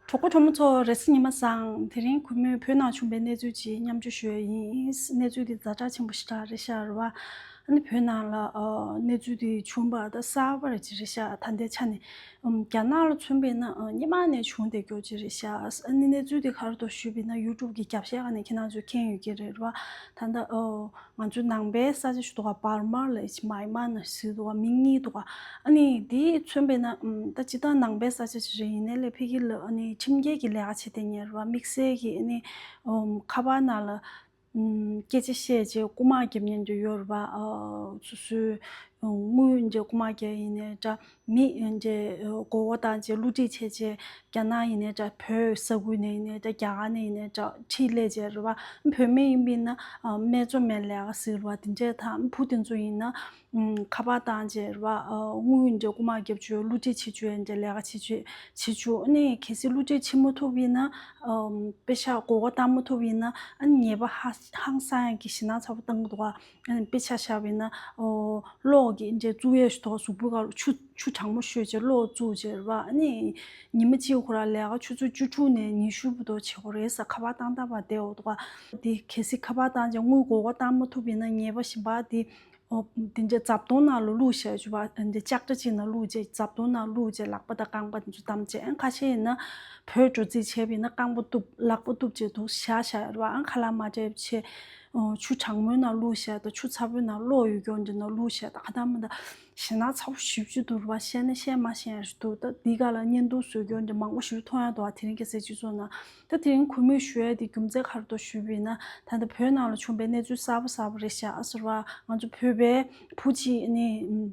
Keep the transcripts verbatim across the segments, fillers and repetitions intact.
གྲོགས་པོ་གྲོགས་མོ་ཚོ་རེས་གཟའ་ཉི་མ་བཟང་། དེ་རིང་གུས་མོས་བོད་ནང་བྱུང་བའི་གནས་ཚུལ་ཅིག་མཉམ་སྤྱོད་ཞུ་ཡ་ཡིན། གནས་ཚུལ་འདི་ཛ་དྲག་ཆེན་པོ་ཞེ་དྲག་རེད་ཤག་རེད་བ། ཨ་ནི་བོད་ནང་ལ་ཨ་གནས་ཚུལ་འདི་བྱུང་བ་ད་གསར་པ་རེད་ཅིག་རེད་ཤག་ད་ལྟའི་ཆ་ནས། ཨམ། རྒྱ་ནག་ལ་མཚོན་པས་ན་ཨ་སྔོན་མ་ནས་བྱུང་བསྡད་རྒྱུ་ཅིག་རེད་ཤག་ཨ་ནི་གནས་ཚུལ་འདི་ག་རེ་འདུག་ཞུས་པས་ན་ཡུ་ཊུབ་གི་རྒྱབ་ཤ་ཁ་ནས་ཁྱེད་རང་ཚོས་མཁྱེན་ཡོད་ཀྱི་རེད་བ། ད་ལྟ་ཨ། ང་ཚོའི་ནང་པའི་ས་ཆ་ཞིག་འདུག་ག་བར་མ་ལ་མའི་མ་ན་ཟེར་འདུག་ག་མིང་གཉིས་འདུག་ག་ཨ་ནི་དེ་མཚོན་པས་ན་ཨམ། ད་སྤྱིར་བཏང་ནང་པའི་ས་ཆ་ཞིག་རེད། ཡིན་ནའི་ལས་ཕ་གི་ལ་ཨ་ནི་ཁྲིམས་འགལ་གྱི་ལས་ཀ་བྱེད་བསྡད་མཁན་རེད་བ། དམིགས་བསལ་གྱི་ཨ་ནི་ཨམ། ཁ་པར་ནང་ལ་ཨམ། སྐད་ཆ་བཤད་བྱས་རྐུ་མ་རྒྱབ་མཁན་དེ་ཡོད་རེད་བ། ཨ། སོ་སོའི་དངུལ་འདྲ་རྐུ་མ་རྒྱབ་ཡིན་ནའི་འདྲ། མི་འདྲ་མགོ་སྐོར་བཏང་བྱས་བསླུ་བྲིད་བྱས་བྱས་རྒྱ་ནག་ཡིན་ནའི་འདྲ། བོད་ས་ཁུལ་ནས་ཡིན་ནའི་འདྲ། རྒྱ་གར་ནས་ཡིན་ནའི་འདྲ། ཁྲིད་སླེབས་བྱས་རེད་བ། བོད་མི་ཡིན་པས་ན་སྨད་འཚོང་མའི་ལས་ཀ་ཟེར་བ་དེ་འདྲས་དང་། བུ་དེ་ཚོ་ཡིན་ན་ཁ་པར་བཏང་བྱས་རེད་བ། དངུལ་འདྲ་རྐུ་མ་རྒྱབ་བྱས་བསླུ་བྲིད་བྱེད་བྱས་འདྲ་ལས་ཀ་བྱེད་བྱས་བྱེད་བྱས། ཨ་ནི་གལ་སྲིད་བསླུ་བྲིད་བྱེད་མ་ཐུབ་པ་ཡིན་ན། ཨམ། པེ་ཤག་མགོ་སྐོར་བཏང་མ་ཐུབ་པ་ཡིན་ན། ཨ་ནི་ཉེས་པ་ཧ་ཧང་སང་ཡག་གི་ཞེད་སྣང་ཚ་པོ་བཏང་གི་འདུག་ག་ཨ་ནི་དཔེ་ཆ་བཞག་པ་ཡིན་ན། ཨོ། གློག་གི་འདྲ་བཙུགས་ཡས་ཞིག་འདུག་ག་གཟུགས་པོའི་སྒང་ལ་ཆུ་ཆུ་གྲང་མོ་བཤོས་བྱས་གློག་བཙུགས་བྱས་རེད་བ། ཨ་ནི་ཉི་མ་གཅིག་ཁོ་རང་ལས་ཀ་ཆུ་ཚོད་བཅུ་དྲུག་ནས་ཉི་ཤུ་བར་དུ་བྱེད་དགོས་རེད་ཟེར། ཁ་པར་བཏང་བཏང་བ་བསྡད་ཡོད་འདུག་ག་དེ་གལ་སྲིད་ཁ་པར་བཏང་བྱས་དངུལ་མགོ་སྐོར་བཏང་མ་ཐུབ་པ་ཡིན་ན། ཉེས་པ་གཞན་པ་དེ། ཨོ། དེ་འདྲའི་རྫབ་དོང་ནང་ལ་བླུགས་བཞག་བྱས་བ། དེ་འདྲའི་ལྕགས་དྲ་གཅིག་ནང་བླུགས་བྱས་རྫབ་དོང་ནང་བླུགས་བྱས་ལག་པ་དང་རྐང་པ་དེ་ཚོ་བསྡམས་བྱས། ཨ། ཁ་ཤས་ཡིན་ན་བོད་འགྲོ་རྩིས་བྱས་པ་ཡིན་ན་རྐང་པ་གཏུབ། ལག་པ་གཏུབ་བྱས་འདུག་བཞག་བཞག་རེད་བ། ཨ། ཁ་ལག་མ་སྤྲད་བྱས། ཨོ། ཆུ་གྲང་མོའི་ནང་བླུགས་བཞག་དང་། ཆུ་ཚ་པོའི་ནང་གློག་ཡོད་རྒྱུ་འདྲ་ནང་བླུགས་བཞག་དང་། ཁ་ཐག་མ་ད་ཞེད་སྣང་ཚ་པོ་ཞེ་པོ་ཅིག་འདུག་རེད་བ། བཤད་ན་བཤད་མ་ཤེས་ཡག་ཞིག་འདུག་ད་འདི་ག་ལ་བརྙན་ཐུང་བཟོ་རྒྱུ་འདྲ་མང་པོ་ཞིག་མཐོང་ཡག་འདུག་བ། དེ་རིང་ཁ་སང་སྤྱི་ཚོགས་ནང་། ད་དེ་རིང་གུས་མོས་ཞུ་ཡ་དེ་རྒྱུ་མཚན་ག་རེ་འདུག་ཞུས་པ་ཡིན་ན། ད་ལྟ་བོད་ནང་ལ་བྱུང་བའི་གནས་ཚུལ་གསར་པ་གསར་པ་རེད་ཤག་ཨ་ཟེར་བ། ང་ཚོ་བོད་པའི་བུ་གཅིག་ནི། ཨམ།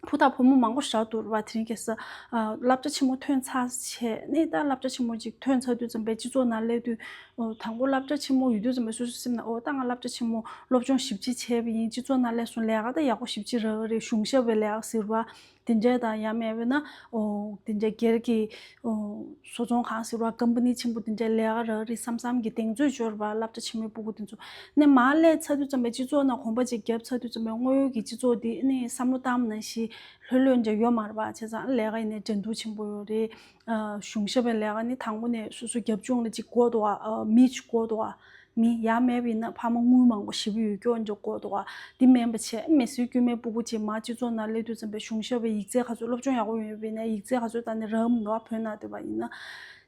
བུ་དང་བུ་མོ་མང་པོ་ཞིག་འདུག་རེད་བ། དེ་རིང་ཁ་སང་། ཨ། བསླབ་བྱ་ཆེན་མོ་ཐོན་ཚར་བྱས་ནས། ད་བསླབ་བྱ་ཆེན་མོ་ཅིག་ཐོན་ཚར་དུས་ཙམ་པས་སྤྱི་ཚོགས་ནང་སླེབས་དུས། ཨོ། དང་པོ་བསླབ་བྱ་ཆེན་མོ་ཡོད་དུས་ཙམ་པས་སོ་སོའི་སེམས་ནང་། ཨོ། ད་ང་བསླབ་བྱ་ཆེན་མོ་སློབ་སྦྱོང་ཞེ་པོ་ཅིག་བྱས་པ་ཡིན། སྤྱི་ཚོགས་ནང་སླེབས་སོང་། ལས་ཀ་ད་ཡག་པོ་ཞེ་པོ་ཅིག་རག་གི་རེད། གཞུང་ཞབས་པའི་ལས་ཀ་ཟེར་བ། དེ་འདྲ་དང་། ཡང་མེད་པ་ན། ཨོ། དེ་འདྲ་སྒེར་གྱི། ཨོ། བཟོ་ཚོང་ཁང་ཟེར་བ། ཀམ་པ་ནི་ཆེན་པོ་དེ་འདྲའི་ལས་ཀ་རག་རེད་བསམ་བསམ་གྱི་གདེང་ཚོད་འབྱོར་བ། བསླབ་བྱ་ཆེན་མོའི་སྤུ་གུ་དེ་ཚོ་ནས་མར་སླེབས་ཚར་དུས་ཙམ་པའི། སྤྱི་ཚོགས་ནང་གོམ་པ་ཅིག་བརྒྱབ་ཚར་དུས་ཙམ་པའི། དངོས་ཡོད་ཀྱི་སྤྱི་ཚོགས་འདི་ནི་བསམ་བློ་བཏང་ནང་བཞིན་ལྷོད་ལྷོད་འདྲ་ཡོད་མ་རེད་པ། བྱས་ཙང་ལས་ཀ་ཡིན་ནའི་འགྲན་བསྡུར་ཆེན་པོ་ཡོད་རེད། ཨ། གཞུང་ཞབས་པའི་ལས་ཀ་ནི་དང་པོ་ནས་སོ་སོའི་རྒྱབ་ལྗོངས་ལ་ཅིག་དགོས་འདུག་ག་ཨ། མི་ཅིག་དགོས་འདུག་ག་མི། ཡང་མེད་པ་ཡིན་ན་ཕ་མ་དངུལ་མང་པོ་ཞེ་པོ་ཡོད་རྒྱུ་འདྲ་དགོས་འདུག་ག་དེ་མིན་པ་བྱས། མི་སེར་དཀྱུས་མའི་སྤུ་གུ་ཅིག་མར་སྤྱི་ཚོགས་ནང་སླེབས་དུས་ཙམ་པའི་གཞུང་ཞབས་པའི་ཡིག་ཚད་ག་ཚོད། སློབ་སྦྱོང་ཡག་པོ་ཡོད་པ་ཡིན་ན་ཡིག་ཚད་ག་ཚོད་བཏང་ནས་རག་གི་མི་འདུག་ག་བོད་ནང་སྡོད་པ་ཡིན་ན།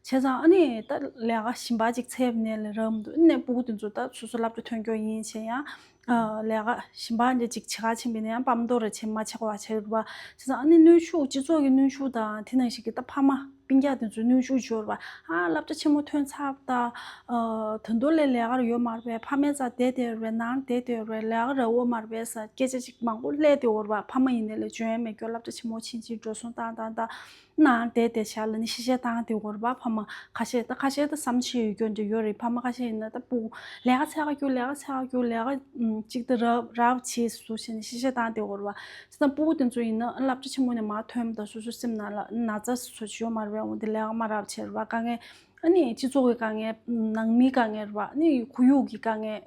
བྱས་ཙང་ཨ་ནི་ད་ལས་ཀ་གཞན་པ་ཅིག་འཚོལ་ནས་ལས་རག་མི་འདུག་ཨ་ནི་སྤུ་གུ་དེ་ཚོ་ད་སོ་སོ་སློབ་གྲྭ་ཐོན་རྒྱུ་ཡིན་བྱས་ཡང་། ཨ། ལས་ཀ་གཞན་པ་འདྲ་ཅིག་བྱེད་ག་ཕྱིན་པ་ཡིན་ན་ཡང་པ་མ་དོ་ར་བྱེད་མ་བྱེད་གོ་བ་བྱེད་རུ་བ། བྱས་ཙང་ཨ་ནི་གནོན་ཤུགས། སྤྱི་ཚོགས་ཀྱི་གནོན་ཤུགས་དང་། དེ་ནང་བཞིན་གྱི་ད་ཕ་མ་སྤུན་ཀྱག་དེ་ཚོའི་གནོན་ཤུགས་འབྱོར་བ། ཨ། སློབ་གྲྭ་ཆེན་མོ་ཐོན་ཚར་ད། ཨ། ད་དུང་ལས་ལས་ཀ་ར་ཡོད་མ་རེད་པས། ཕ་མའི་རྩར་བསྡད་བསྡད་ཡོད་རེད། ནང་བསྡད་བསྡད་ཡོད་རེད། ལས་ཀ་རག་གི་མ་རེད་པས་ཟེར་སྐད་ཆ་ཅིག་མང་པོ་སླེབས་བསྡད་ཡོད་རེད་པ། ཕ་མ་ཡིན་ནའི་ལས་འཇོན་མེད་རྒྱུ། སློབ་གྲྭ་ཆེན་མོ་ཕྱིན་ཕྱིན་འགྲོ་སོང་བཏང་བཏང་བཏང་། ནང་བསྡད་བསྡད་བཞག་ལབ་ནས་གཤེ་གཤེ་བཏང་བསྡད་ཡོད་རེད་པ། ཕ་མ་ཁ་ཤས། ད་ཁ་ཤས་ད་བསམ་ཤེས་ཡོད་རྒྱུ་འདྲ་ཡོད་རེད། ཕ་མ་ཁ་ཤས་ཡིན་ན་ད་སྤུ་གུ་ལས་ཀ་འཚོལ་ག་རྒྱུགས། ལས་ཀ་འཚོལ་ག་རྒྱུགས། ལས་ཀ་ཅིག་ད་རག་རག་བྱེད་ཟེར་བྱས་ནས་གཤེ་གཤེ་བཏང་བསྡད་ཡོད་རེད་པ། བྱས་ཙང་སྤུ་གུ་དེ་ཚོ་ཡིན་ན་སློབ་གྲྭ་ཆེན་མོ་ནས་མར་ཐོན་པ་དང་སོ་སོའི་སེམས་ནང་ལ་ན་ཚ་བཟོ་ཅིག་ཡོད་མ་རེད་པས། འོ་དེ་ལས་ཀ་མ་རག་བྱས་རེད་པ། དཀའ་ངལ། ཨ་ནི་སྤྱི་ཚོགས་ཀྱི་དཀའ་ངལ། ནང་མིའི་དཀའ་ངལ་རེད་པ། ཨ་ནི་ཁོར་ཡུག་གི་དཀའ་ངལ།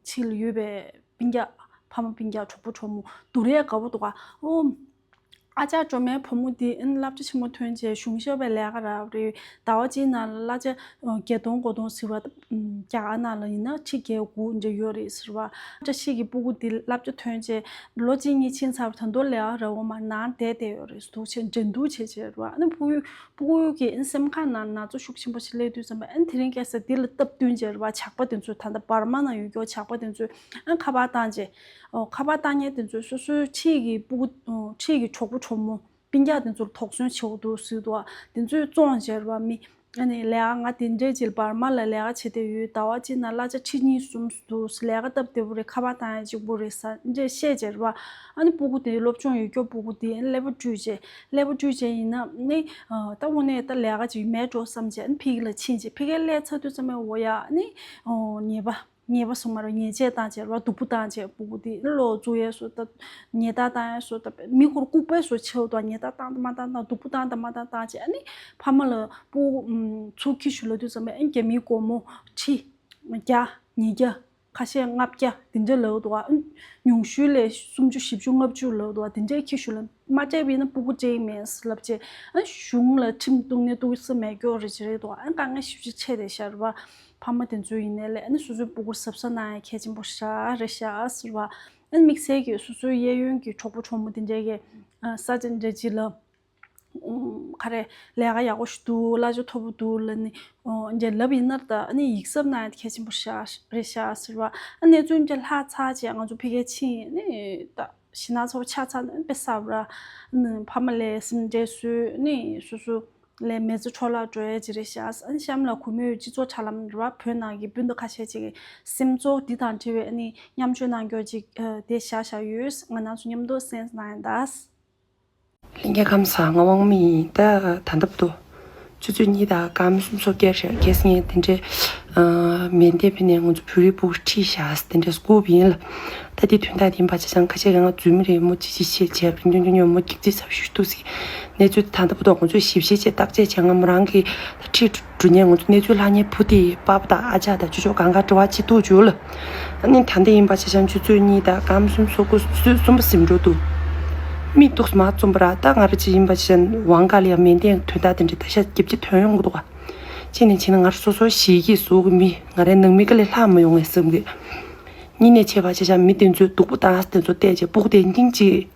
ཕྱི་ལ་ཡོད་པའི་སྤུན་ཀྱག་ཕ་མ་སྤུན་ཀྱག་གྲོགས་པོ་གྲོགས་མོ་སྡུག་རུས་དགའ་པོ་འདུག་ག་ཨོ། ཨ་ཅག་སྒྲོལ་མའི་བུ་མོ་འདི་ཨ་ནི་སློབ་གྲྭ་ཆེན་མོ་ཐོན་རྗེས་གཞུང་ཞབས་པའི་ལས་ཀ་རག་རེད། ཟླ་བ་གཅིག་ནང་ལ་གླ་ཆ་བརྒྱད་སྟོང་དགུ་སྟོང་ཟེར་བ། རྒྱ་གར་ནང་ལ་ཡིན་ན་ཁྲི་བརྒྱད་དགུ་འདྲ་ཡོད་རེད་ཟེར་བ། བཀྲ་ཤིས་ཀྱི་སྤུ་གུ་འདི་སློབ་གྲྭ་ཐོན་རྗེས་ལོ་གཅིག་གཉིས་ཕྱིན་ཚར། ད་དུང་ལས་ཀ་རག་གི་མ་རེད། ནང་བསྡད་བསྡད་ཡོད་རེད། སྡུག་ཆེ་འགྲན་བསྡུར་བྱེད་བྱེད་རེད་པ། ཨ་ནི་སྤུ་གུ་སྤུ་གུ་གི་ཨ་ནི་སེམས་ཁམས་ནང་ན་ཚ་ཤུགས་ཆེན་པོ་ཞིག་སླེབས་དུས་ཙམ་པ། ཨ་ནི་དེ་རིང་ཁ་སང་འདི་ལ་སྟབས་བསྟུན་བྱས་རེད་པ། ཇག་པ་དེ་ཚོས། ད་ལྟ་འབར་མ་ནང་ཡོད་རྒྱུ་ཇག་པ་དེ་ཚོས་ཨ་ནི་ཁ་པར་བཏང་རྗེས། ཨོ། ཁ་པར་བཏང་མཁན་དེ་ཚོས་སོ་སོའི་འཁྲིས་ཀྱི་སྤུ་གུ། ཨོ། འཁྲིས་ཀྱི་གྲོགས་པོ་གྲོགས་མོ་སྤུན་ཀྱག་དེ་ཚོར་དོགས་ཟོན་བྱེད་དགོས་འདུག་ཟེར་འདུག་དེ་ཚོས་བཙོང་བྱས་རེད་པ་མི། ཨ་ནི་ལས་ཀ་ང་དེ་འདྲས་ཅིག་འབར་མ་ལ་ལས་ཀ་བྱེད་བསྡད་ཡོད། ཟླ་བ་གཅིག་ནང་གླ་ཆ་ཁྲི་གཉིས་གསུམ་འདུག་ལས་ཀ་སྟབས་བདེ་པོ་རེད། ཁ་པར་བཏང་ཡ་གཅིག་པོ་རེད་ཟེར་འདྲས་བཤད་བྱས་རེད་པ། ཨ་ནི་སྤུ་གུ་དེ་སློབ་སྦྱོང་ཡོད་རྒྱུ་སྤུ་གུ་དེ་ཨ་ནི་ཀླད་པ་བཀྲུས་བྱས། ཀླད་པ་བཀྲུས་བྱས་ཡིན་ན་ནི། ཨ། ད་དངོས་གནས་ད་ལས་ཀ་ཅིག་མེད་འགྲོ་བསམ་བྱས། ཨ་ནི་ཕ་གི་ལ་ཕྱིན་བྱས། ཕ་གིར་སླེབས་ཚར་དུས་ཙམ་པ་འོ་ཡ་ནི། ཨོ། ཉེས་པ། ཉེས་པ་སོང་མ་རེད། ཉེས་ཆད་བཏང་བྱས་རེད་པ། སྡུག་པོ་བཏང་བྱས། སྤུ་གུ་དེ་གློག་བཙུགས་ཡས་སོགས་ད། ཉལ་ཐ་བཏང་ཡས་སོགས་ད། མི་ཁོར་ལྐུགས་པ་སོགས་བྱས་འདུག་ཉལ་ཐ་བཏང་དང་མ་བཏང་དང་། སྡུག་པོ་བཏང་དང་མ་བཏང་བཏང་བྱས། ཨ་ནི་ཕ་མ་ལ་སྤུ་གུ། ཨམ། ཚུར་འཁྱེར་ཞུ་ལབ་དུས་ཙམ་པ། ཨ་ནི་རྒྱ་མིའི་སྒོར་མོ་ཁྲི་བརྒྱ་ཉིས་བརྒྱ། ཁ་ཤས་ལྔ་བརྒྱ་དེ་འདྲ་ལབ་འདུག་ག། ཉུང་ཤོས་ལ་སུམ་ཅུ་བཞི་བཅུ་ལྔ་བཅུ་ལབ་འདུག་ག། དེ་འདྲའི་ཁྱི་ཤུགས་ལ་མ་སྤྲད་པ་ཡིན་ན་སྤུ་གུ་སྤྲད་ཀྱི་མེད་ལབ་བྱས། ཨ་གཞུང་ལ་ཁྲིམས་གཏུག་ནས་གཏུག་ས་མེད་སྐྱོ་རེ་བྱེད་རེད་འདུག་ག། ཨ་དཀའ་ངལ་ཞེ་པོ་ཅིག་འཕྲད་བསྡད་ཤག་རེད་པ། ཕ་མ་དེ་ཚོ་ཡིན་ནའི་ལས་ཨ་ནི་སོ་སོའི་སྤུ་གུ་གཟབ་གཟབ་གནང་ཡ་གལ་ཆེན་པོ་ཞེ་དྲག་རེད་ཤག་ཟེར་བ། ཨ་ནི་དམིགས་བསལ་གྱིས་སོ་སོའི་གཡས་གཡོན་གྱི་གྲོགས་པོ་གྲོགས་མོ་དེ་འདྲས་ཀྱིས་ས་ཆ་འདྲ་ཅིག་ལ། ཨུམ། ག་རེ། ལས་ཀ་ཡག་པོ་ཞིག་འདུག་གླ་ཆ་མཐོ་པོ་འདུག་ལབ་ནི། ཨོ། འདྲ་ལབ་ཡིན་ན་ད་ཨ་ནི་ཡིག་གཟབ་གནང་ཡ་དེ་གལ་ཆེན་པོ་ཞེ་དྲག་རེད་ཤག་ཟེར་བ། ཨ་གནས་ཚུལ་འདྲ་ལྷག་ཚར་རྗེས་ང་ཚོ་ཕ་གིར་ཕྱིན་ནི་ད་ཞེད་སྣང་ཚ་པོ་ཆགས་ཚར་ནི་དཔེ་གསར་པ་ར། ཨ་ནི་ཕ་མ་ལ་སེམས་ཁྲལ་བཟོས་ནི་སོ་སོ་ལ་མི་ཚེ་འཕྲོ་བརླག་འགྲོ་ཡ་ཅིག་རེད་ཤག། ཨ་ནི་གཤམ་ལ་གུས་མོས་སྤྱི་ཚོགས་དྲ་ལམ་ར་བོད་ནང་གི་སྤུན་ཟླ་ཁ་ཤས་ཅིག་གིས་སེམས་ཚོར་འདི་དང་འབྲེལ་བའི་ཨ་ནི་མཉམ་སྤྱོད་གནང་རྒྱུ་ཅིག་དེ་བཞག་བཞག་ཡོད། ང་རང་ཚོ་མཉམ་དུ་གསན་གནང་ཡ་ད། ལྷན་རྒྱས་ཁམས་བཟང་། ང་དབང་མོ་ཡིན། ད་ད་ལྟ་བར་དུ་ཆུ་ཚོད་གཉིས་དང་སྐར་མ་སུམ་ཅུ་སོ་བརྒྱད་རེད། ཁ་སང་ངས་དེ་འདྲའི་ཨ་མེ་མདའ་ཕུད་ནས་ང་ཚོ་བོད་རིགས་སྤུ་གུ་ཁྲིད་བཞག་དེ་འདྲའི་སྐུ་བ་ཡིན་ལ། ད་དེ་དོན་དག་དེ་ཡིན་པ་ཆ་ཚང་ཁ་ཤས་ཀྱིས་ང་རྫུན་མ་རེད་མོ་ཅི་ཅི་བཤད་བྱས་པ་ཉུང་ཉུང་ཉུང་མོ་སྐྱིད་ཅི་ཚབ་ཞུ་འདུག་ཟེར། གནས་ཚུལ་དེ་ད་ལྟ་བར་དུ་ང་ཚོས་ཞིབ་བཤེར་བྱས་བརྟག་དཔྱད་བྱས། ང་མོ་རང་གི་ད་ཁྲིད་འགྲོ་མཁན་ང་ཚོ་གནས་ཚུལ་ལྷག་མཁན་བུ་དེ་པ་ཕ་དང་ཨ་ཅག་དང་ཅོ་ཅོ་གང་ག་འབྲེལ་བ་བྱེད་ཐུབ་བྱུང་ལ། ཨ་ནི་ད་ལྟ་ཡིན་པ་ཆ་ཚང་ཆུ་ཚོད་གཉིས་དང་སྐར་མ་སུམ་ཅུ་སོ་དགུ་ཆུ་ཚོད་གསུམ་པ་ཟིན་འགྲོ་འདུག། མིག་ཏོག་མ་བཙུམ་པ་ར། ད་ང་རང་ཅིག་ཡིན་པ་ཆ་ཚང་དབང་ག་ལ་ཡང་མེ་མདའི་དོན་དག་དེ་འདྲ་ད་ཤ་རྒྱབ་ཀྱི་ཐོན་ཡོང་གི་འདུག་ག། ཅི་ནས་བྱས་ན་ང་རང་སོ་སོ་ཞིག་གིས་གཟུགས་ཀྱི་མི་ང་རའི་ནང་མི་ག་ལས་ལྷག་མ་ཡོང་ངས་བསམ་གི། གཉིས་ནས་བྱས་པ་ཆ་ཚང་མི་དེ་ཚོས་སྡུག་པོ་བཏང་ས་དེ་ཚོ་བལྟས་བྱས་སྤུ་གུ་དེ་སྙིང་རྗེ།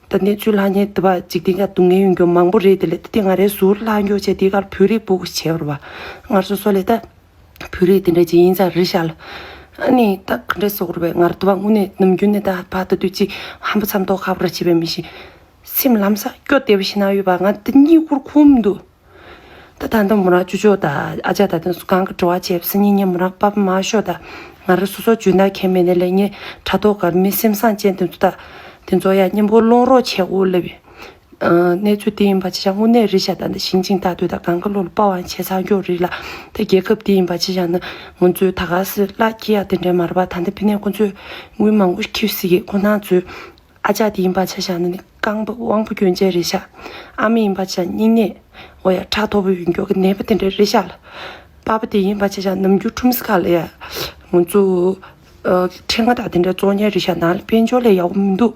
ད་གནས་ཚུལ་ལྷག་མཁན་དེ་བ་འཇིག་རྟེན་ཁ་སྡུག་བསྔལ་ཡོང་རྒྱུ་མང་པོ་རེད། དེ་ལས་དེ་ང་རའི་ཟུར་ལྷག་རྒྱུ་བྱས་དེ་གར་བོད་རིགས་སྤུ་གུ་བྱས་པ་རེད་པ། ང་རང་སོ་སོ་ལས་ད་བོད་རིགས་དེ་འདྲ་ཅིག་ཡིན་ཙང་རེད་ཤག་ལ། ཨ་ནི་ད་ག་འདྲ་ཟེར་དགོས་རེད་པས། ང་རང་དེ་བ་དངོས་གནས་ནམ་རྒྱུན་ནས་ད་ཕ་ད་དུས་ཅིག་ཧམ་པ་མཚམས་ཐོག་ཁ་པར་བྱེད་པའི་མི་ཞིག་སེམས་ལམ་སང་སྐྱོ་བདེ་པོ་ཞིག་ན་ཡོད་པ། ང་དེ་གཉིད་ཁུག་ཁུག་མི་འདུག། ད་ད་ལྟ་མོ་རང་ཅོ་ཅོ་དང་ཨ་ཅག་དང་དེ་ཚོ་གང་གི་འབྲེལ་བ་བྱས་པ་སང་ཉིན་ངས་མོ་རང་པ་ཕ་མར་ཤོག་དང་། ང་རང་སོ་སོ་འཇོན་ཐང་གང་ཡང་མེད་ནའི་ལས་ངས་དྲ་ཐོག་གར་མི་སེམས་བཟང་ཅན་དེ་ཚོ་དང་དེ་ཚོ་ཡང་མཉམ་པོ་སློང་རོགས་བྱེད་དགོས་ལབ་པས། ཨ་གནས་ཚུལ་དེ་ཡིན་པ་ཅི་ཆ་དངོས་གནས་རེད་ཤག། ད་ལྟ་ཞིང་ཆེན་ལྟ་དུས་དང་གང་ག་ལོ་ལ་པ་ཕ་བྱས་ཚར་རྒྱུ་རེད་ལ། ད་རྒྱལ་ཁབ་དེ་ཡིན་པ་ཅི་ཆ་ན་ང་ཚོས་ད་ག་སེ་གླ་འཁྱེར་ཡག་དེ་འདྲ་མ་རེད་པ། ད་ལྟ་ཕ་ནས་ཁོ་ཚོས་དངུལ་མང་པོ་འཁྱེར་སྲིད་ཀྱི། ཁོ་རང་ཚོས་ཨ་ཅག་དེ་ཡིན་པ་ཆ་བཞག་ན་ནི་རྐང་པ་དབང་པོ་སྐྱོན་ཅན་རེད་ཤག། ཨ་མ་ཡིན་པ་ཆ་སྙིང་ནད་འོ་ཡ་ཕྲག་དོག་པོ་ཡོད་མགྱོགས་ཀྱི་ནད་པ་དེ་འདྲ་རེད་ཤག་ལ། པ་ཕ་དེ་ཡིན་པ་ཆ་བཞག་ནམ་རྒྱུན་ཁྲོམ་ས་ཁ་ལ་ཡ་ང་ཚོ་ཨ་ཕྲེང་བ་དང་དེ་འདྲ་བཙོང་མཁན་རེད་ཤག། ནང་ལ་དཔལ་འབྱོར་ལས་ཡག་པོ་མི་འདུག།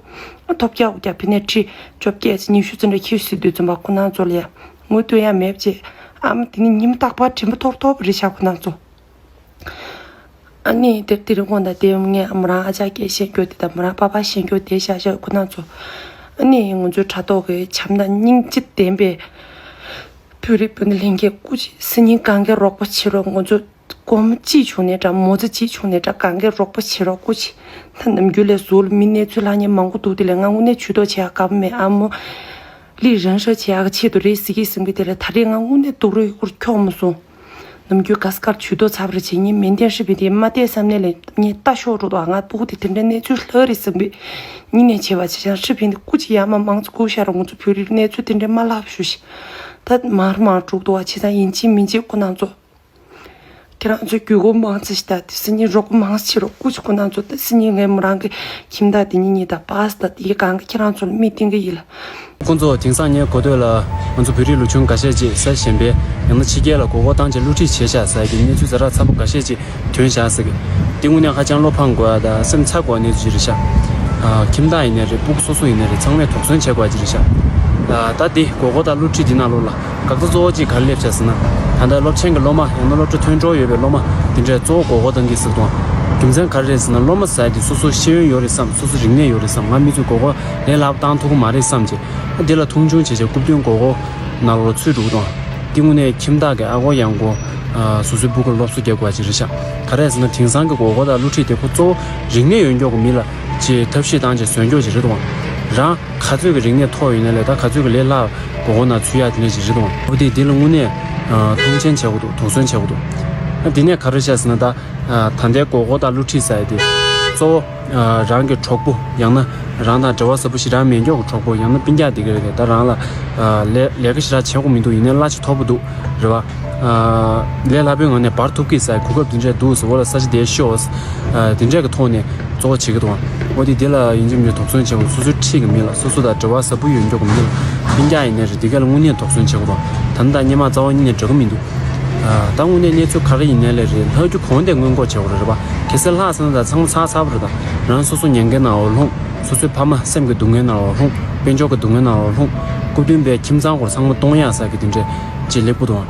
ཨ་ཐོབ་རྒྱག་དགོས་རྒྱག་ཕ་ནས་ཁྲི་བཅོ་བརྒྱད་ཉི་ཤུ་ཙམ་འདྲ་འཁྱེར་སྲིད་དུས་ཙམ་པ་ཁོ་རང་ཚོ་ལ་ཡ་དངུལ་སྟོན་ཡ་མེད་པ་བྱས། ཨ་མ་དེ་ནི་ཉིན་རྟག་པར་དྲན་པ་འཐོར་འཐོར་པོ་རེད་ཤག་ཁོ་རང་ཚོ། ཨ་ནི་དེར་དེ་རིང་དགོང་དག་དེ་ངས་ཨ་མོ་རང་ཨ་ཅག་སྐད་བཤད་རྒྱུ་དེ་དང་མོ་རང་པ་ཕ་བཤད་རྒྱུ་དེ་བཞག་བཞག་ཁོ་རང་ཚོ། ཨ་ནི་ང་ཚོའི་དྲ་ཐོག་གི་བྱམས་དང་སྙིང་རྗེ་ལྡན་པའི་བོད་རིགས་སྤུན་ཟླ་ལྷན་རྒྱས་སྐུ་མཁྱེན། སང་ཉིན་གང་ག་རོགས་པ་བྱེད་རོགས། ང་ཚོ་སྒོར་མོ་གཅིག་བྱུང་ནའི་འདྲ་མོ་ཙེ་གཅིག་བྱུང་ནའི་འདྲ་གང་ག་རོགས་པ་བྱེད་རོགས་སྐུ་མཁྱེན། ད་ནམ་རྒྱུན་ལས་ཟུར་ལ་མི་གནས་ཚུལ་ལྷག་མཁན་མང་པོ་འདུག། དེ་ལས་ང་དངོས་གནས་ཇུས་གཏོགས་བྱེད་ཡག་དགའ་པོ་མེད། ཨ་མོ་ལི་རང་ཧྲ་བྱེད་ཡག་གི་ཆེད་དུ་རེད་ཟེར་གི་ཟེར་གི། དེ་ལས་ད་རེས་ང་དངོས་གནས་སྡུག་རུས་ཁུར་འཁྱོག་མ་སོང་། ནམ་རྒྱུན་ག་ས་གར་ཇུས་གཏོགས་ཚར་བ་རེད་བྱས། ངས་མེ་མདའ་ཧྲི་ཕིན་དེ་མ་བལྟས་བསམ་ནས་ལས་ངས་ལྟ་ཤོར་འགྲོ་འདུག། ང་སྤུ་གུ་དེ་དེ་འདྲའི་གནས་ཚུལ་ལྷག་རེད་བསམ་པའི་སྙིང་ནས་བྱས་པ་བྱས་ཀྱང་ཧྲི་ཕིན་དེ་སྐུ་མཁྱེན། ཡ་མ་མང་ཙམ་སྒུག་ཤག་རོགས། ང་ཚོ་བོད་རིགས་གནས་ཚུལ་དེ་འདྲའི་མ་ལྷག་ཞུ་ཞིག། ད་མར་མར་འགྲོ་འདུག་བ། བྱས་ཙང་ཡིན་གཅིག་མིན་གཅིག་ཁོ་རང་ཚོ་ཁྱེད་རང་ཚོས་བརྒྱུད་སྐུར་མང་ཙམ་ཞིག་དང་དེ་སང་ཉིན་རོགས་པ་མང་ཙམ་བྱེད་རོགས། སྐུ་མཁྱེན། ཁོ་རང་ཚོ་ད་སང་ཉིན་ངས་མོ་རང་གི་ཁྱིམ་བདག་དེ་གཉིས་གཉིས་དང་པཱ་སི་ད་དེ་གང་ག་ཁྱེད་རང་ཚོ་ལ་མིག་སྟོན་གི་ཡིན་ལ། ཁོང་ཚོ་དེང་སང་ངའི་གོ་ཐོས་ལ་ང་ཚོ་བོད་རིགས་ལོ་ཆུང་འགའ་ཤས་ཅིག་ས་གཞན་པའི་ཡང་ན་ཕྱི་རྒྱལ་ལ་མགོ་སྐོར་བཏང་བྱས་བསླུ་བྲིད་བྱས་ཤག་ཟེར་གྱི་གནས་ཚུལ་ཛ་དྲག་ཚ་པོ་འགའ་ཤས་ཅིག་ཐོན་ཤག་ཟེར་གི། དེ་དངོས་གནས་ཧ་ཅང་བློ་ཕམ་དགོས་ཡ་དང་སེམས་འཚབ་དགོས་ཡ་གནས་ཚུལ་ཅིག་རེད་ཤག། ཨ་ཁྱིམ་བདག་ཡིན་ནའི་རེད། སྤུ་གུ་སོ་སོ་ཡིན་ནའི་རེད། ཚང་མས་དོགས་ཟོན་བྱེད་དགོས་ཡ་ཅིག་རེད་ཤག། ཨ་ད་དེ་མགོ་སྐོར་དང་བསླུ་བྲིད་འདི་ནང་ལོགས་ལ་འགག་རྩ་གཙོ་བོ་གཅིག་ག་རེ་སླེབས་ཤག་ཟེར་ན། ད་ལྟ་སློབ་ཆེན་གྱི་སློབ་མ་ཡང་ན་སློབ་གྲྭ་ཐོན་འགྲོ་ཡོད་པའི་སློབ་མ་འདི་འདྲས་གཙོ་བོ་མགོ་སྐོར་བཏང་གི་ཟེར་དང་། རྒྱུ་མཚན་ག་རེ་རེད་ཟེར་ན། སློབ་མ་ཟེར་དེ་སོ་སོ་ཤེས་ཡོན་ཡོད་རེད་བསམ། སོ་སོ་རིག་གནས་ཡོད་རེད་བསམ། ང་མི་ཚོས་མགོ་སྐོར་ལས་སླ་པོ་བཏང་ཐུབ་ཀྱི་མ་རེད་བསམ་བྱས། འདི་ལ་མཐོང་ཆུང་བྱས་བྱས་རྐུབ་སྟོན་མགོ་སྐོར་ནང་ལོགས་ཚུད་འགྲོ་གི་འདུག། འདི་དངོས་གནས་ཁྱིམ་བདག་གི་ཨ་སྒོར་ཡང་སྒོར་སོ་སོའི་སྤུ་གུར་སློབ་གསོ་རྒྱག་དགོས་ཅིག་རེད་ཤག། ག་རེ་ཟེར་ན་དེང་སང་གི་མགོ་སྐོར་དང་བསླུ་བྲིད་དེ་ཁོ་གཙོ་བོ་རིག་གནས་ཡོད་མགྱོགས་ཀྱི་མི་ལ་ཅིག་ཐབས་ཤེས་བཏང་བྱས་བཟོས་མགྱོགས་ཅིག་རེད་དོ། རང་ག་ཚོད་ཀྱི་རིག་གནས་མཐོ་ཡོད་ནའི་ལས་ད་ག་ཚོད་ཀྱི་ལས་སླ་མགོ་སྐོར་ནང་ཚུད་ཡག་དེ་འདྲ་ཅིག་རེད་དོ། འོ་དེ་འདི་ལ་དངོས་གནས་མཐོང་ཆེན་བྱེད་དགོས་འདུག། དོགས་ཟོན་བྱེད་དགོས་འདུག། ཨ་དེ་ནས་ག་རེ་བྱས་ཟེར་ན་ད། ད་ལྟའི་མགོ་སྐོར་དང་བསླུ་བྲིད་ཟེར་ཡ་དེ་གཙོ་བོ་རང་གི་གྲོགས་པོ་ཡང་ན་རང་དང་འབྲེལ་བ་ཟབ་པོ་ཞེ་དྲག་མེད་མགྱོགས་ཀྱི་གྲོགས་པོ་ཡང་ན་སྤུན་ཀྱག་དེ་ག་རེ་ག་ད་རང་ལ་ལས་ལས་ཀ་ཞེ་དྲག་བྱེད་དགོས་མི་འདུག། ཡིན་ནའི་གླ་ཆ་མཐོ་པོ་འདུག་རེད་བ། ལས་སླ་པོའི་ངང་ནས་འབར་ཐུབ་ཀྱི་ཟེར་ཡ་གོ་སྐབས་དེ་འདྲས་འདུག་ཟེར། འོ་ལ་ས་ཆ་དེ་ཤོག་ཟེར། དེ་འདྲས་ཀྱི་ཐོག་ནས་གཙོ་བོ་བྱེད་ཀྱི་འདུག། འོ་དེ་དེ་ལ་ཡིན་གཅིག་མིན་གཅིག་དོགས་ཟོན་བྱེད་དགོས། སོ་སོའི་འཁྲིས་ཀྱི་མི་ལ་སོ་སོ་དང་འབྲེལ་བ་ཟབ་པོ་ཡོད་མགྱོགས་ཀྱི་མི་ལ་སྤུན་ཀྱག་ཡིན་ནའི་རེད། དེ་ག་ལ་དངོས་གནས་དོགས་ཟོན་བྱེད་དགོས་འདུག། ད་ནི་ད་སྔོན་མ་རྩ་བ་ཉིད་ནས་འདྲ་གི་མི་འདུག། ད་དངོས་གནས་གནས་ཚུལ་ག་རེ་ཡིན་ནའི་ལས་རེད། ལྷག་རྒྱུ་གོང་དེ་སྔོན་འགོག་བྱེད་དགོས་རེད་པ། གལ་སྲིད་ལྷག་སོང་ན་ད་ཚང་མ་ཚར་ཚར་བ་རེད། ད་རང་སོ་སོ་ཉེན་ཁའི་ནང་ལ་ལྷུང་། སོ་སོའི་ཕ་མ་སེམས་ཀྱི་སྡུག་བསྔལ་ནང་ལ་ལྷུང་། དཔལ་འབྱོར་གྱི་སྡུག་བསྔལ་ནང་ལ་ལྷུང་། སྐུ་མདུན་པའི་ཁྱིམ་ཚང་སྐོར་ཚང་མ་གཏོང་ཡག་ས་གི་དེ་འདྲས་ཅིག་སླེབས་ཀྱི་འདུག་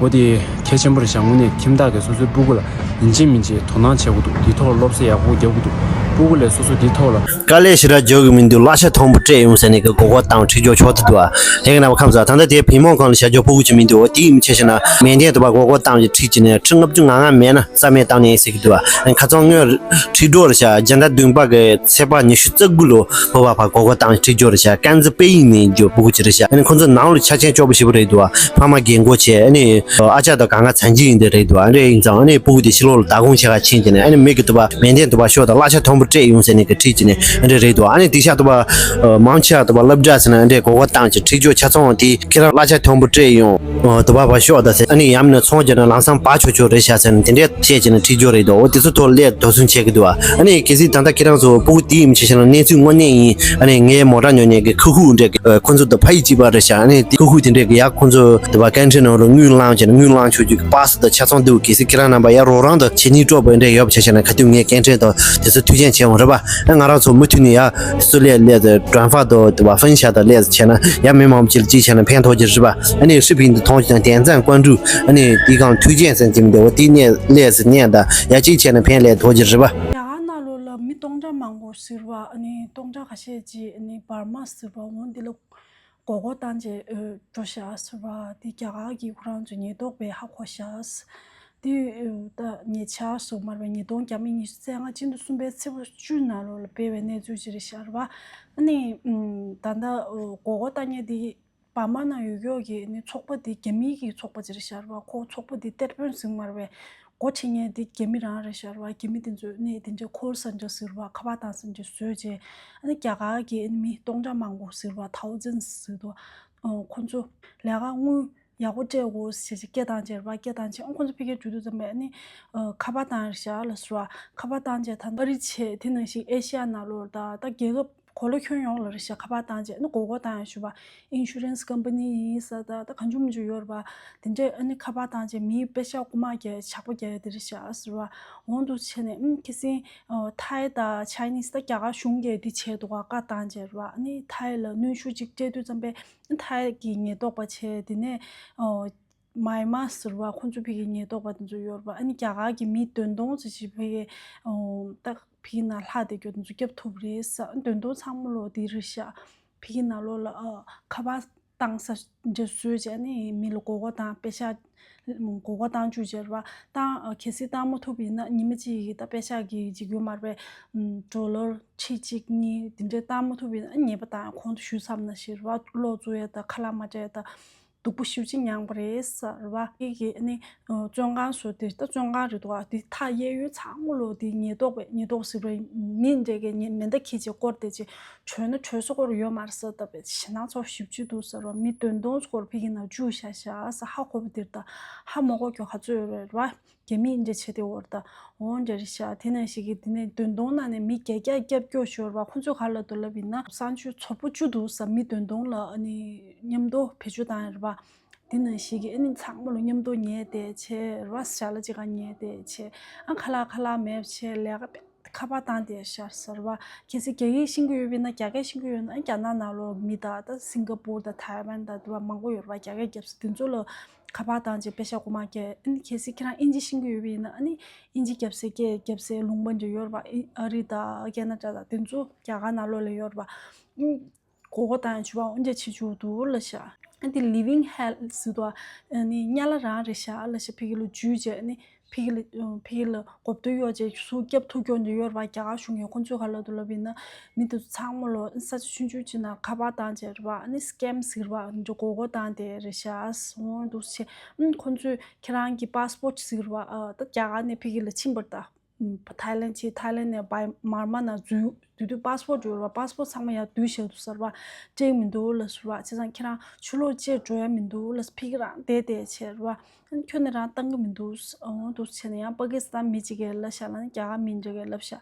འོ་དེ་གལ་ཆེན་པོ་རེད་ཤག་དངོས་གནས་ཁྱིམ་བདག་གིས་སོ་སོའི་སྤུ་གུ་ལ་ཡིན་གཅིག་མིན་གཅིག་དོ་སྣང་བྱེད་དགོས་འདུག་དེའི་ཐོག་ལ་སློབ་གསོ་ཡག་པོ་རྒྱག་དགོས་འདུག་སྤུ་གུ་ལ་སོ་སོ་དེའི་ཐོག་ལ། དཀའ་ལས་ཞེ་དྲག་རྒྱག་གི་མི་འདུག་གླ་ཆ་མཐོན་པོ་སྤྲད་ཡོང་ཟེར་ནས་གི་མགོ་སྐོར་བཏང་ཁྲིད་རྒྱུ་ཆོག་ཏུ་འདུག་ཨ། ལྷན་རྒྱས་རྣམ་པ་ཁམས་བཟང་། ད་ལྟ་དེ་བི་མོ་ཁང་ལ་བཞག་རྒྱུ་སྤུ་གུ་ཅིག་མི་འདུག་འོ་དེ་ཡིན་ཆེ་ཞེ་ན་མེ་མདའ་དུ་བ་མགོ་སྐོར་བཏང་ཅིག་ཁྲིད་ཅིག་ནས་ཁྲི་ལྔ་བཅུ་ང་ལྔ་མེད་ན་རྩ་མེད་བཏང་ནས་ཟེར་གི་འདུག་ཨ། ཁ་སང་ངོས་ཁྲིད་འགྲོ་རེད་ཤག་རྒྱ་ཟླ་བདུན་པ་གི་ཚེས་པ་ཉི་ཤུ་རྩ་དགུ་ལོ་བོད་པ་ཕར་མགོ་སྐོར་བཏང་ཁྲིད་རྒྱུ་རེད་ཤག་ཀན་ཛི་པེ་ཡིན་ནས་འགྱོ་སྤུ་གུ་ཅིག་རེད་ཤག་ཨ་ནི་ཁོང་ཚོ་ནང་ལ་ཆ་རྐྱེན་སྐྱོ་པོ་ཞེ་པོ་རེད་འདུག་ཨ། ཕ་མ་རྒན་གོག་བྱས། ཨ་ནི་ཨ་ཅག་དང་གང་ག་ཚན་གྱི་ཡིན་དེ་རེད་འདུག་ཨ་རེད། ཡིན་ཙང་ཨ་ནི་སྤུ་གུ་དེ་ཕྱི་ལོགས་ལ་བདག་ཁོངས་བྱེད་ག་ཕྱིན་ཅིག་ནས་ཨ་ནི་མི་གི་དུ་བ་མེ་མདའ་དུ་བ་ཤོག་དང་གླ་ཆ་མཐོན་པོ་སྤྲད་ཡོང་ཟེར་ནས་གི་ཁྲིད་ཅིག་ནས་ཨ་འདྲ་རེད་འདུག་ཨ་ནི་དེ་ཤག་དུ་བ་མང་ཆེ་བ་དུ་བ་སློབ་གྲྭ་ཟེར་ན་ཨ་འདྲས་མགོ་སྐོར་བཏང་ཅིག་ཁྲིད་རྒྱུ་ཆ་ཚང་དེ་ཁྱེད་རང་གླ་ཆ་མཐོན་པོ་སྤྲད་ཡོང་དུ་བ་ཕར་ཤོག་དང་ཟེར། ཨ་ནི་ཡང་མིན་ན་ཚོང་རྒྱག་ན་ལམ་སང་བ་ཆོག་ཆོག་རེད་ཤག་ཟེར་ན་དེ་འདྲས་བཤད་ཅིག་ནས་ཁྲིད་རྒྱུ་རེད་འདུག་འོ་དེ་ཚོ་ཐོག་སླེབས་དོགས་ཟོན་བྱེད་གི་འདུག་ཨ་ནི་གལ་སྲིད་ད་ལྟ་ཁྱེད་རང་ཚོ་སྤུ་གུ་དེ་ཡིན་ཆེ་ཞེ་ན་གནས་ཚུལ་དངོས་གནས་ཡིན། ཨ་ནི་ངའི་མོ་ཊ་ཉོ་མཁན་གི་ཁུ་ཁུ་འདྲ་གི་ཁོ་ཚོ་དང་ཕ་ཡུལ་གཅིག་པ་རེད་ཤག་ཨ་ནི་དེ་ཁུ་ཁུ་དེ་འདྲས་གི་ཡ་ཁོ་ཚོ་དེ་བ་སྐད་འཕྲིན་ནང་ལ་དངུལ་བླངས་བྱས་ནས་དངུལ་བླངས་ཆོག་རྒྱུ་གི་པ་སི་དང་ཆ་ཚང་འདུག་གལ་སྲིད་ཁྱེད་རང་རྣམ་པ་ཡ་རོགས་རམ་དང་བྱེད་སྙིང་བྲོ་བ་འདྲ་ཡོད་པ་ཆ་བཞག་ན་ག་དུས་ངས་སྐད་འཕྲིན་དང་དེ་ཚོ་མཐུན་རྐྱེན་བྱས་འོང་རེད་པ། ཨ་ང་རང་ཚོ་མུ་མཐུད་ནས་ཡ་སུ་ལས་ལས་ཀྲོན་ཧྥ་དང་དེ་བ་ཧྥན་ཤ་དང་ལས་བྱས་ན་ཡ་མི་མང་པོ་ཅིག་ལ་གཅིག་བྱས་ན་ཕན་ཐོགས་ཀྱི་རེད་པ། ཨ་ནི་ཧྲི་ཕིང་དུ་མཐོང་ཅིག་དང་དན་ཙན་ཀོན་ཀྲུའུ་ཨ་ནི་དེ་གང་མཐུན་རྐྱེན་ཟེར་གྱི་མི་འདུག་འོ་དེ་ནས་ལས་ཟེར་ཉན་དང་ཡ་གཅིག་བྱས་ན་ཕན་ལས་ཐོགས་ཀྱི་རེད་པ། རྒྱ་གར་ནང་ལོགས་ལ་མི་སྟོང་ཕྲག་མང་པོ་ཟེར་བ་ཨ་ནི་སྟོང་ཕྲག་ཁ་ཤས་ཅིག་ཨ་ནི་འབར་མ་ཟེར་བ་འོ་འདི་ལ། མགོ་སྐོར་བཏང་རྗེས་འགྲོ་ཤག་ཟེར་བ་དེ་རྒྱ་གར་གྱི་ཁོ་རང་ཚོའི་ཉེན་རྟོག་པས་ཧ་གོ་ཤག་དེ་ད་ཉེ་ཆར་སོ་མར་བའི་ཉིས་སྟོང་བརྒྱ་མེད་ཉི་ཤུ་རྩ་ལྔ་སྤྱི་ཟླ་གསུམ་པའི་ཚེས་པ་བཅུ་ནང་ལོགས་ལ་སྤེལ་བའི་གནས་ཚུལ་ཅིག་རེད་ཤག་རེད་བ། ཨ་ནི་ད་ལྟ་མགོ་སྐོར་བཏང་མཁན་དེ་འབར་མ་ནང་ཡོད་ཡོད་ཀྱི་ཨ་ནི་ཚོགས་པ་དེ་རྒྱ་མིའི་གི་ཚོགས་པ་ཅིག་རེད་ཤག་རེད་བ། ཁོ་ཚོགས་པ་དེ་གཏེར་དཔོན་ཟེར་མར་བའི། སྒོ་ཕྱེ་མཁན་དེ་རྒྱ་མི་རང་རེད་ཤག་རེད་བ། རྒྱ་མི་དེ་ཚོས་ནི་དེ་འདྲའི་ཁོལ་སན་ཇར་ཟེར་བ་ཁ་པར་བཏང་སན་ཇར་བཟོས་རྗེས་ཨ་ནི་རྒྱ་གར་གྱི་ཨ་ནི་མི་སྟོང་ཕྲག་མང་པོ་ཟེར་བ་ཐའོ་ཛན་ཟེར་དུ་ཁོ་ཚོ་ལས་ཀ་དངུལ་ཡག་པོ་སྤྲད་དགོས་ཟེར་ཅིག་སྐད་བཏང་རྗེས་རེད་བ། སྐད་བཏང་རྗེས་ཨ་ཁོ་ཚོ་ཕ་གིར་འགྲོ་དུས་ཙམ་པས་ཨ་ནི་ཁ་པར་བཏང་རེད་ཤག་ལ་ཟེར་བ། ཁ་པར་བཏང་རྗེས་ད་ཨ་རི་བྱས་དེ་ནང་བཞིན་ཨེ་ཤི་ཡ་ནང་ལོགས་ད་ད་རྒྱལ་ཁབ། གོ་ལ་ཁྱོན་ཡོངས་ལ་རེད་ཤག་ཁ་པར་བཏང་རྗེས་ཨ་ནི་མགོ་སྐོར་བཏང་ཡ་ཞུ་བ། ཨིན་ཤུ་རན་སི་ཀམ་པ་ནི་ཡིན་ས་ད་ད་གང་བྱུང་མི་བྱུང་ཡོད་རེད་བ། དེ་འདྲས་ཨ་ནི་ཁ་པར་བཏང་རྗེས་མིའི་པེ་ཤག་རྐུ་མ་རྒྱག་ཇག་པ་རྒྱག་ཡ་དེ་རེད་ཤག་ཟེར་བ། འོང་དུ་བྱས་ནས་ཨ་ནི་ཁ་སང་ཐའི་དང་ཆའི་ནིས་ད་རྒྱ་གར་གཞུང་གིས་འདི་བྱས་འདུག་ག་བཀའ་བཏང་རྗེས་རེད་བ། ཨ་ནི་ཐའི་ལ་གནོན་ཤུགས་ཅིག་སྤྲད་དུས་ཙམ་པས་ཨ་ནི་ཐའི་གི་ཉེན་རྟོག་པ་བྱས་དེ་ནས་མཱི་མཱ་ཟེར་བ་ཁོང་ཚོ་ཕ་གི་ཉེན་རྟོག་པ་དེ་ཚོ་ཡོད་རེད་བ། ཨ་ནི་རྒྱ་གར་གྱི་མི་བདུན་སྟོང་ཙམ་ཞིག་ཕ་གི་ད་ཕ་གི་ནང་ལྷག་བསྡད་རྒྱུ་དེ་ཚོ་སྐྱོབ་ཐུབ་རེད་ས། ཨ་ནི་བདུན་སྟོང་ཚང་མ་ལོ་དེ་རེད་ཤག་ཕ་གི་ནང་ལོགས་ལ་ཨ་ཁ་པར་བཏང་ས་འདྲ་བཟོས་བྱས་ནི་མི་ལ་མགོ་སྐོར་བཏང་པེ་ཤག་མགོ་སྐོར་བཏང་བཅུག་བྱས་རེད་བ། བཏང་གལ་སྲིད་བཏང་མ་ཐུབ་ཡིན་ན་ཉི་མ་གཅིག་གི་ད་པེ་ཤག་གི་འཇིགས་སྐུལ་མར་པའི་ཌོ་ལར་ཁྲི་གཅིག་གཉིས་དེ་འདྲས་བཏང་མ་ཐུབ་ཡིན་ན་ཉེས་པ་བཏང་ཁོང་ཚོ་ཞུ་མཚམས་ན་ཞིག་རེད་བ། གློག་བཙུགས་ཡ་ད་ཁ་ལག་མ་སྤྲད་ཡ་ད། སྡུག་པོ་ཞེ་པོ་ཅིག་མྱངས་པ་རེད་ཟེར་བ། དེ་གི་ཨ་ནི་བཙོན་ཁང་བཟོ་དེ་ད་བཙོན་ཁང་རེད་འདུག་ག་དེ་མཐའ་གཡས་གཡོན་ཚང་མ་ལོ་དེ་ཉེན་རྟོག་པས་ཉེན་རྟོག་ཟེར་བའི་མི་འདྲ་གི་ཉེ་མེ་མདའ་འཁྱེར་བྱས་སྐོར་དེ་ཅིག་བྱོན་ན་བྱོན་ས་སྐོར་ཡོད་མ་རེད་ཟེར། ད་པའི་ཞེད་སྣང་ཚ་པོ་ཞེ་པོ་ཅིག་འདུག་ཟེར་བ། མི་བདུན་སྟོང་སྐོར་ཕ་གི་ནང་བཅུག་བཞག་བཞག་ཟེར་ཧ་གོ་བ་དེར་ད་ཧ་མ་གོ་རྒྱུ་ག་ཚོད་ཡོད་རེད་བ། རྒྱ་མིས་འདྲ་བྱས་ཏེ་འོར་ད་འོང་འདྲ་རེད་ཤག་དེ་ནང་བཞིན་གི་དེ་ནས་བདུན་སྟོང་ནང་ནས་མི་བརྒྱད་བརྒྱ་སྐྱབས་བཅོལ་ཤོར་བ་ཁོ་ཚོས་ག་ལབ་འདུག་ལབ་ཡིན་ན་གསང་སྤྱོད་ཚོ་པོ་བཅུ་འདུག་ས་མི་བདུན་སྟོང་ལ་ཨ་ནི་མཉམ་དུ་བེད་སྤྱོད་བཏང་ཡོད་རེད་བ། དེ་ནང་བཞིན་གི་ཨ་ནི་ཚང་མ་ལ་མཉམ་དུ་ཉལ་བསྡད་བྱས་རེད་བ། ཞལ་ལག་ཅིག་ག་ཉལ་བསྡད་བྱས་ཨ་ཁ་ལག་ཁ་ལག་མེད་བྱས་ལས་ཀ་ཁ་པར་བཏང་བསྡད་ཤག་ཟེར་བ། གལ་སྲིད་རྒྱ་སྐད་ཤེས་ཀྱི་ཡོད་པ་ཡིན་ན་རྒྱ་སྐད་ཤེས་ཀྱི་ཡོད་ན་ཨ་རྒྱ་ནག་ནང་ལོགས་མི་དང་ད་སིང་ག་པུར་དང་ཐའེ་ཝན་དང་དེ་བ་མང་པོ་ཡོད་རེད་བ། རྒྱ་སྐད་རྒྱབ་ས་དེ་ཚོ་ལ། ཁ་པར་བཏང་རྗེས་པེ་ཤག་རྐུ་མ་བརྒྱབ། ཨ་ནི་གལ་སྲིད་ཁྱེད་རང་ཨིན་ཇི་ཤེས་ཀྱི་ཡོད་པ་ཡིན་ན་ཨ་ནི་ཨིན་ཇི་རྒྱབ་སའི་སྐད་རྒྱབ་སའི་ལུང་པ་འདྲ་ཡོད་རེད་པ། ཨི་ཨ་རི་དང་ཁེ་ན་ཌ་དང་དེ་ཚོ་རྒྱ་གར་ནང་ལོགས་ལ་ཡོད་རེད་པ། ཨ་ནི་མགོ་སྐོར་བཏང་ཡང་བྱུས་པ་འོ་འདྲ་བྱེད་བཅུག་འདུག་ལབ་ཤག་ཨ་ནི་living hell ཟེར་དུས་ཨ་ནི་དམྱལ་བ་རང་རེད་ཤག་ལབ་ཤག་ཕ་གི་ལ་འཇུས་རྗེས་ཨ་ནི་ཕ་གི་ལ་ཕ་གི་ལ་མགོ་བཏུད་གཡོག་རྗེས་ཚུར་སྐྱབས་ཐུབ་རྒྱུ་འདྲ་ཡོད་རེད་པ། རྒྱ་གར་གཞུང་གིས་ཁོང་ཚོས་ག་ལབ་འདུག་ལབ་ཡིན་ན་མི་དེ་ཚོ་ཚང་མ་ལོ་ས་ཆ་ཆུང་ཆུང་ཅིག་ནང་ཁ་པར་བཏང་བྱས་རེད་པ། ཨ་ནི་སི་ཀེམ་ཟེར་བ་འདྲ་མགོ་སྐོར་བཏང་བསྡད་རེད་ཤག་འོ་འདུག་བྱས། ཨ་ནི་ཁོང་ཚོས་ཁྱེད་རང་གི་པཱ་སི་པོར་ཊི་ཟེར་བ་ཨ་ད་རྒྱ་གར་ནས་ཕ་གི་ལ་ཕྱིན་པ་རེད་ད། ཐའི་ལེན་ཕྱིན། ཐའི་ལེན་ནས་བར་མ་ན་འཛུལ་དུས་དུས་པཱ་སི་པོར་ཊི་ཡོད་རེད་པ། པཱ་སི་པོར་ཊི་ཚང་མ་ཡར་བསྡུས་བཞག་འདུག་ཟེར་བ། སྤྲད་མི་འདུག་ལབ་ཟེར་བ། བྱས་ཙང་ཁྱེད་རང་ཕྱི་ལོགས་བཅར་འགྲོ་ཡ་མི་འདུག་ལབ། ཕ་གི་རང་བསྡད་བསྡད་བྱས་རེད་པ། ཨ་ནི་ཁྱོན་ནས་རང་བཏང་གི་མི་འདུག་འོ་འདུག་བྱས་ནས་ཡང་པ་ཀི་སི་ཐན་མི་གཅིག་གིས་ལབ་ཤག་ལབ་ན་རྒྱ་གར་མི་འདྲ་གིས་ལབ་ཤག་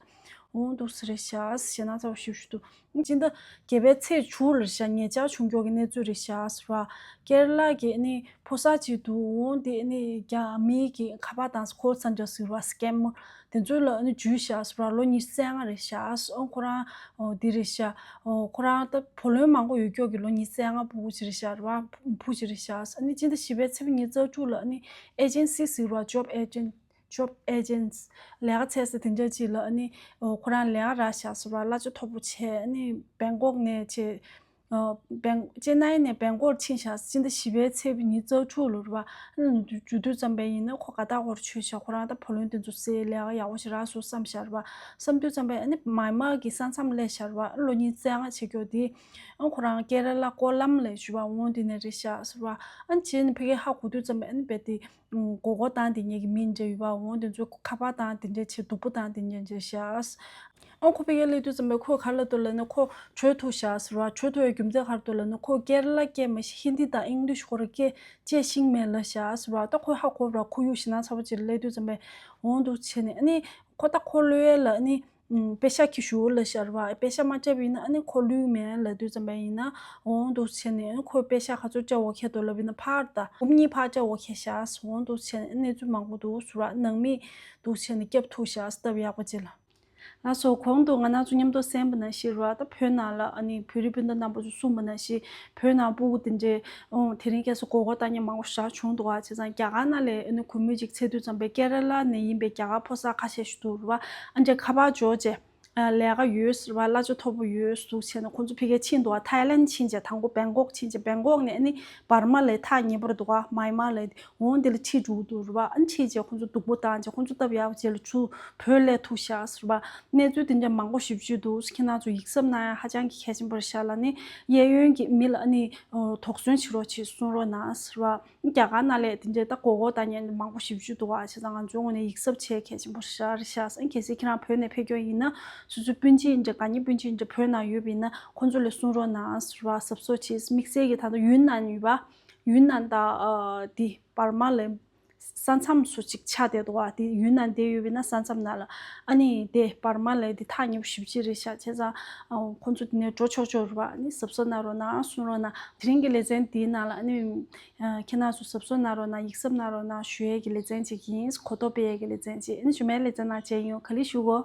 འོང་འདུག་ཟེར་རེད་ཤག་ཞེད་སྣང་ཚ་བོ་ཞེ་པོ་ཞིག་འདུག་སྤྱི་ཟླ་བརྒྱད་པའི་ཚེས་བཅུ་ལ་ཤག་ཉེ་ཆར་བྱུང་མཁན་གྱི་གནས་ཚུལ་རེད་ཤག་ཟེར་བ། ཀེ་ར་ལ་གི་ནི་ཕོ་གསར་ཅིག་འདུག་འོང་དེ་ནི་རྒྱ་མིའི་གི་ཁ་པར་དང་ཁོ་ཚང་ཅག་ཟེར་བ་སི་ཀེམ་མར་དེ་ཚོ་ལ་ནི་འཇུས་ཤག་ཟེར་བ། ལོ་ཉི་ཤུ་རྩ་ལྔ་རེད་ཤག་འོང་ཁོ་རང་འོ་དེ་རེད་ཤག་འོ་ཁོ་རང་ད་བུ་ལོན་མང་པོ་ཡོད་ཀྱོག་གི་ལོ་ཉི་ཤུ་རྩ་ལྔ་ཕྲུ་གུ་ཅིག་རེད་ཤག་རེད་བ། ཕྲུ་གུ་ཅིག་རེད་ཤག་ཨ་ནི་སྤྱི་ཟླ་བཞི་པའི་ཚེས་ཉི་ཤུ་རྩ་དྲུག་ལ་ཨ་ནི་ཨེ་ཇེན་སི་ཟེར་བ་ཇོབ་ཨེ་ཇེན་ཇོབ་ཨེ་ཇེན་སི་ལས་ཀ་བྱེད་ས་དེ་འདྲ་ཅིག་ལ་ཨ་ནི་ཁོ་རང་ལས་ཀ་རག་ཤག་ཟེར་བ། གླ་ཆ་མཐོ་པོ་བྱས་ཨ་ནི་བེང་ཀོག་ནས་བྱས། བེང་ཅེན་ནའི་ནས་བེང་ཀོག་ཕྱིན་ཤག་སྤྱི་ཟླ་བཞི་པའི་ཚེས་ཉི་ཤུ་རྩ་དྲུག་ལོ་རེད་བ། ཨ་ནི་མཇུག་བསྡུ་ཙམ་པ་ཡིན་ན་ཁོ་དགའ་ཐག་པོ་ཆོད་ཤག་ཁོ་རང་ད་བུ་ལོན་དེ་ཚོ་སེལ་ལས་ཀ་ཡག་པོ་ཞིག་རག་སོང་བསམ་ཤག་རེད་བ། བསམ་དུས་ཙམ་པ་ཨ་ནི་མཱི་མཱར་གྱི་ས་མཚམས་སླེབས་ཤག་རེད་བ། ལོ་ཉི་ཤུ་རྩ་ལྔ་བྱེད་ཀྱོག་དེ། ཨ་ཁོ་རང་ཀེ་ར་ལ་ཀོ་ལམ་ལ་ཡོད་ཤག་རེད་བ། འོང་དེ་ནས་རེད་ཤག་ཟེར་བ། ཨ་ནི་བྱས་ནས་ཕ་གིར་ཧ་གོ་དུས་ཙམ་པ་ཨ་ནི་རྦད་དེ་མགོ་སྐོར་བཏང་དེ་འདྲ་གི་མི་འདྲ་ཡོད་བ། འོང་དེ་ཚོ་ཁ་པར་བཏང་དེ་འདྲ་བྱས། སྡུག་པོ་བཏང་དེ་འདྲ་བྱས་ཤག་ཨ་ཁོ་ཕ་གིར་སླེབས་དུས་ཙམ་པ་ཁོས་ག་རེ་ལབ་འདུག་ལབ་ན་ཁོ་བྲོས་ཐུག་ཤག་ཟེར་བ། བྲོས་ཐུག་པའི་རྒྱུ་མཚན་ག་རེ་འདུག་ལབ་ན་ཁོ་ཀེ་ར་ལ་སྐད་མ་ཤེས། ཧིན་དི་དང་ཨིང་ལིཤ་ཁོ་རང་སྐད་བརྗེད་ཤེས་མེད་ལབ་ཤག་ཟེར་བ། ད་ཁོས་ཧ་གོ་བ། ཁོར་ཡུག་ཞེད་སྣང་ཚ་པོ་ཅིག་སླེབས་དུས་ཙམ་པ་འོང་འདུག་བྱས་ནས་ཨ་ནི་ཁོ་ད་ཁོ་ལོས་ལ་ཨ་ནི་ཨུམ། པེ་ཤག་ཁྱེར་ཤོག་ལབ་ཤག་རེད་བ། པེ་ཤག་མ་སྤྲད་པ་ཡིན་ན་ཨ་ནི་ཁོ་ལུས་མེད་ལབ་དུས་ཙམ་པ་ཡིན་ན་འོང་འདུག་བྱས་ནས་ཨ་ནི་ཁོས་པེ་ཤག་ག་ཚོད་སྤྲད་འོ་ཁྱེར་འདུག་ལབ་ཡིན་ན་ཕར་ད་འབུམ་གཉིས་ཕར་སྤྲད་འོ་ཁྱེར་ཤག་འོང་འདུག་བྱས་ནས་གནས་ཚུལ་མང་པོ་འདུག་ཟེར་བ། ནང་མི་འདུག་བྱས་ནས་སྐྱབས་ཐུག་ཤག་སྟབས་ཡག་པོ་ཅིག་ལ། ལགས་སོ། གོང་དུ་ང་རང་ཚོ་མཉམ་དུ་གསན་པ་ནང་བཞིན་རེད་བ། ད་བོད་ནང་ལ་ཨ་ནི་བོད་རིགས་སྤུན་ཟླ་རྣམ་པ་ཚོ་གསུངས་པ་ནང་བཞིན་བོད་ནང་ཕྲུ་གུ་དེ་འདྲའི་ཨོ་དེ་རིང་ཁ་སང་མགོ་སྐོར་བཏང་མཁན་མང་པོ་ཞེ་དྲག་བྱུང་འདུག་བ། བྱས་ཙང་རྒྱ་གར་ནང་ལ་ཨ་ནི་གུས་མོ་ཅིག་འཚོལ་དུས་ཙམ་པ་ཀེ་ར་ལ་ནས་ཡིན་པའི་རྒྱ་གར་ཕོ་གསར་ཁ་ཤས་ཤིག་འདུག་རེད་བ། ཨ་འདྲས་ཁ་པར་འབྱོར་བྱས། ཨ་ལས་ཀ་ཡོད་ཟེར་བ། གླ་ཆ་མཐོ་པོ་ཡོད་འདུག་བྱས་ནས་ཁོང་ཚོ་ཕ་གིར་ཕྱིན་འདུག་བ། ཐའི་ལན་ཕྱིན་བྱས། དང་པོ་བེང་ཀོག་ཕྱིན་བྱས། བེང་ཀོག་ནས་ཨ་ནི་འབར་མ་ལ་ཐག་ཉེ་པོ་རེད་འདུག་བ། མཱི་མཱར་ལ། འོང་དེ་ལ་ཁྲིད་འགྲོ་གི་འདུག་རེད་བ། ཨ་ནི་ཁྲིད་བྱས་ཁོང་ཚོ་སྡུག་པོ་བཏང་བྱས། ཁོང་ཚོ་སྟབས་ཡག་པོ་བྱས་ལ་ཚུར་བོད་སླེབས་ཐུབ་ཤག་ཟེར་བ། གནས་ཚུལ་དེ་འདྲ་མང་པོ་ཞེ་པོ་ཅིག་འདུག་ཁྱེད་རང་ཚོ་ཡིག་ཚབ་གནང་ཡ་ཧ་ཅང་གི་གལ་ཆེན་པོ་རེད་ཤག་ལབ་ནས། གཡས་གཡོན་གྱི་མི་ལ་ཨ་ནི་དོགས་ཟོན་བྱེད་རོགས་བྱེད་གསུང་རོགས་གནང་ཟེར་བ། རྒྱ་གར་ནང་ལ་དེ་འདྲའི་ད་མགོ་སྐོར་བཏང་མཁན་མང་པོ་ཞེ་པོ་ཅིག་འདུག་བ། བྱས་ཙང་ང་ཚོའི་ངོས་ནས་ཡིག་ཚབ་བྱེད་གལ་ཆེན་པོ་ཞེ་དྲག་རེད་ཤག་གལ་སྲིད་ཁྱེད་རང་བོད་ནས་ཕེབས་མཁན་ཡིན་ན་སོ་སོའི་སྤུན་མཆེད་འདྲ་དགའ་ཉེ་སྤུན་མཆེད་འདྲ་བོད་ནང་ཡོད་པ་ཡིན་ན་ཁོང་ཚོ་ལ་གསུང་རོགས་གནང་ཟེར་བ། གཟབ་གཟབ་བྱེད། དམིགས་བསལ་གྱི་ད་ལྟ་ཡུན་ནན་ཡོད་པ། ཡུན་ནན་དང་ཨ་དེ་འབར་མ་ལ་ས་མཚམས་སུ་ཅིག་ཆགས་བསྡད་འདུག་བ། དེ་ཡུན་ནན་བསྡད་ཡོད་པ་ཡིན་ན་ས་མཚམས་ནང་ལ་ཨ་ནི་དེ་འབར་མ་ལ་དེ་ཐག་ཉེ་པོ་ཞེ་པོ་ཅིག་རེད་ཤག་བྱས་ཙང་ཨ་ཁོང་ཚོ་དེ་ནས་འགྲོ་ཆོག་ཆོག་རེད་བ། ཨ་ནི་གཟབ་གཟབ་གནང་རོགས་གནང་། གསུང་རོགས་གནང་། དེ་རིང་གི་ལེ་ཚན་དེའི་ནང་ལ་ཨ་ནི། ཁྱེད་རང་ཚོ་གཟབ་གཟབ་གནང་རོགས་གནང་། ཡིག་ཚབ་གནང་རོགས་གནང་ཞུ་ཡས་ཀྱི་ལེ་ཚན་ཅིག་ཡིན། གོ་རྟོགས་སྤེལ་ཡས་ཀྱི་ལེ་ཚན་ཅིག་ཨ་ནི་ཞུ་མའི་ལེ་ཚན་ནང་མཇལ་ཡོང་། ག་ལེ་ཞུ་གོ།